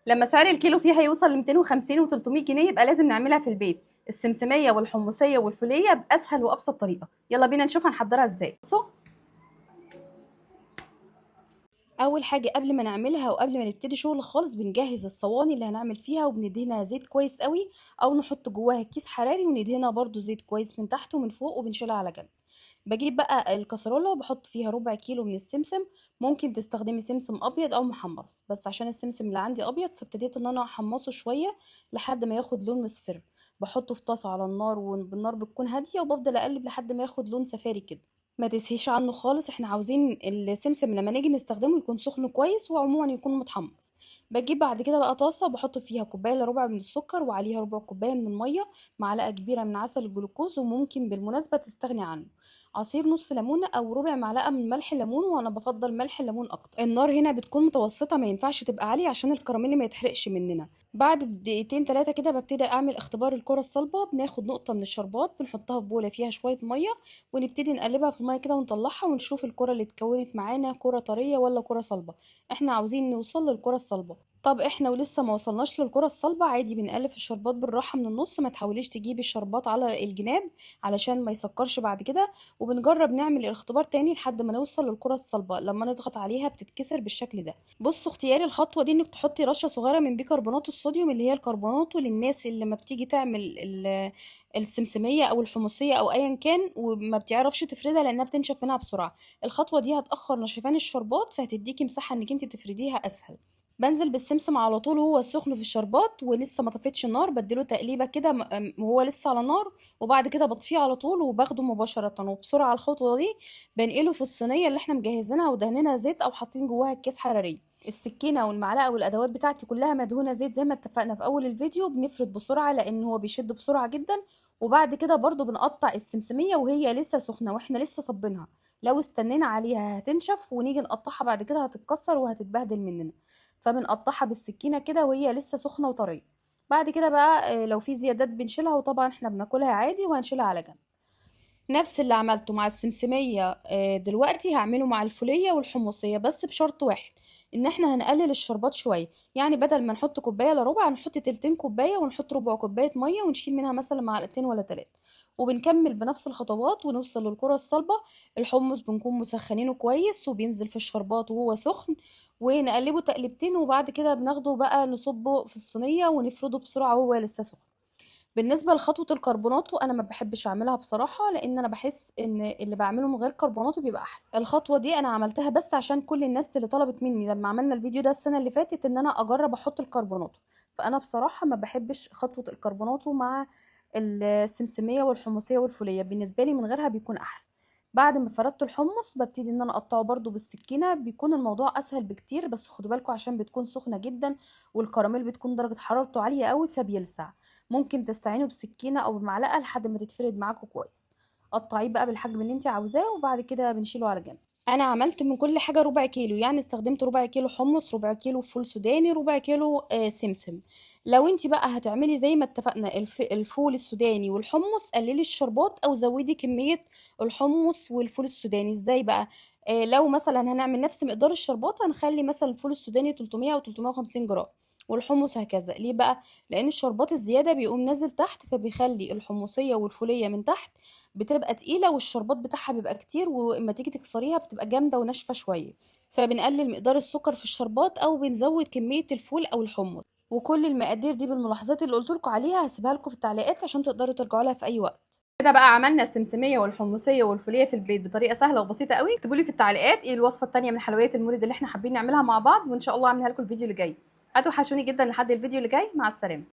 لما سعر الكيلو فيها يوصل ل 250 و300 جنيه يبقى لازم نعملها في البيت. السمسميه والحمصيه والفوليه باسهل وابسط طريقه. يلا بينا نشوف هنحضرها ازاي. بصوا، اول حاجة قبل ما نعملها وقبل ما نبتدي شغل خالص بنجهز الصواني اللي هنعمل فيها، وبندهنها زيت كويس قوي، او نحط جواها كيس حراري وندهنها برده زيت كويس من تحت ومن فوق، وبنشيلها على جنب. بجيب بقى الكسرولة وبحط فيها ربع كيلو من السمسم. ممكن تستخدمي سمسم ابيض او محمص، بس عشان السمسم اللي عندي ابيض فابتديت ان انا احمصه شوية لحد ما ياخد لون مصفر. بحطه في طاسه على النار، والنار بتكون هادية، وبفضل اقلب لحد ما ياخد لون سفاري كده. ما تسهيش عنه خالص، احنا عاوزين السمسم لما نيجي نستخدمه يكون سخن كويس، وعموما يكون متحمص. بجيب بعد كده بقى طاسه بحط فيها كوباية الا ربع من السكر، وعليها ربع كوباية من المية، معلقه كبيرة من عسل الجلوكوز، وممكن بالمناسبة تستغني عنه، عصير نص ليمونه او ربع معلقه من ملح الليمون، وانا بفضل ملح الليمون اكتر. النار هنا بتكون متوسطه، ما ينفعش تبقى عالية عشان الكراميل ما يتحرقش مننا. بعد دقيقتين 3 كده ببتدي اعمل اختبار الكره الصلبة. بناخد نقطة من الشربات بنحطها في بوله فيها شوية مية، ونبتدي نقلبها في المية كده ونطلعها، ونشوف الكره اللي اتكونت معانا كره طرية ولا كره صلبه. احنا عاوزين نوصل للكرة الصلبة. طب احنا ولسه ما وصلناش للكرة الصلبة، عادي بنقلب الشربات بالراحة من النص، ما تحاوليش تجيبي الشربات على الجناب علشان ما يسكرش بعد كده. وبنجرب نعمل الاختبار تاني لحد ما نوصل للكرة الصلبة، لما نضغط عليها بتتكسر بالشكل ده. بصوا، اختياري الخطوة دي انك تحطي رشة صغيرة من بيكربونات الصوديوم اللي هي الكربوناتو، للناس اللي ما بتيجي تعمل السمسمية او الحمصية او ايا كان وما بتعرفش تفردها لانها بتنشف منها بسرعة. الخطوة دي هتأخر نشفان الشربات، فهتديكي مساحة انك انت تفرديها اسهل. بنزل بالسمسم على طول وهو سخن في الشربات ولسه ما طفتش النار، بديله تقليبه كده وهو لسه على النار، وبعد كده بطفيه على طول وباخده مباشرة وبسرعة. الخطوة دي بنقله في الصينية اللي احنا مجهزينها ودهنينها زيت او حاطين جواها اكياس حرارية. السكينة والمعلقه والادوات بتاعتي كلها مدهونه زيت زي ما اتفقنا في اول الفيديو. بنفرد بسرعة لان هو بيشد بسرعة جدا. وبعد كده برضو بنقطع السمسميه وهي لسه سخنة واحنا لسه صبينها، لو استنينا عليها هتنشف ونيجي نقطعها بعد كده هتتكسر وهتتبهدل مننا، فبنقطعها بالسكينة كده وهي لسه سخنة وطريه. بعد كده بقى لو في زيادات بنشيلها، وطبعا احنا بناكلها عادي وهنشيلها على جنب. نفس اللي عملته مع السمسميه دلوقتي هعمله مع الفوليه والحمصيه، بس بشرط واحد، ان احنا هنقلل الشربات شوية. يعني بدل ما نحط كوباية الا ربع هنحط تلتين كوباية، ونحط ربع كوباية مية، ونشيل منها مثلا معلقتين ولا 3، وبنكمل بنفس الخطوات ونوصل للكرة الصلبة. الحمص بنكون مسخنينه كويس وبينزل في الشربات وهو سخن، ونقلبه تقلبتين، وبعد كده بناخده بقى نصبه في الصينية ونفرده بسرعة وهو لسه سخن. بالنسبة لخطوة الكربوناتو أنا ما بحبش أعملها بصراحة، لأن أنا بحس إن اللي بعمله من غير كربوناتو بيبقى أحلى. الخطوة دي أنا عملتها بس عشان كل الناس اللي طلبت مني لما عملنا الفيديو ده السنة اللي فاتت إن أنا أجرب أحط الكربوناتو، فأنا بصراحة ما بحبش خطوة الكربوناتو مع السمسمية والحمصية والفولية، بالنسبة لي من غيرها بيكون أحلى. بعد ما فردت الحمص ببتدي ان انا اقطعه برده بالسكينة، بيكون الموضوع اسهل بكتير، بس خدوا بالكم عشان بتكون سخنة جدا والكراميل بتكون درجه حرارته عالية قوي فبيلسع. ممكن تستعينوا بسكينة او بمعلقه لحد ما تتفرد معاكم كويس. قطعية بقى بالحجم اللي انت عاوزاه، وبعد كده بنشيله على جنب. انا عملت من كل حاجة ربع كيلو، يعني استخدمت ربع كيلو حمص، ربع كيلو فول سوداني، ربع كيلو سمسم. لو انت بقى هتعملي زي ما اتفقنا الفول السوداني والحمص، قللي الشربات او زودي كمية الحمص والفول السوداني. ازاي بقى؟ لو مثلا هنعمل نفس مقدار الشربات هنخلي مثلا الفول السوداني 300 او 350 جرام والحمص هكذا. ليه بقى؟ لان الشربات الزيادة بيقوم نازل تحت، فبيخلي الحمصية والفوليه من تحت بتبقى تقيلة والشربات بتاعها بيبقى كتير، واما تيجي تكسريها بتبقى جامدة وناشفه شوية. فبنقلل مقدار السكر في الشربات او بنزود كمية الفول او الحمص. وكل المقادير دي بالملاحظات اللي قلت لكم عليها هسيبها لكم في التعليقات عشان تقدروا ترجعوا لها في اي وقت. كده بقى عملنا السمسميه والحمصيه والفوليه في البيت بطريقة سهلة وبسيطة قوي. اكتبوا لي في التعليقات ايه الوصفة الثانية من حلويات المولد اللي احنا حابين نعملها مع بعض، وان شاء الله اعملها لكم الفيديو اللي جاي. هتوحشوني جدا لحد الفيديو اللي جاي. مع السلامة.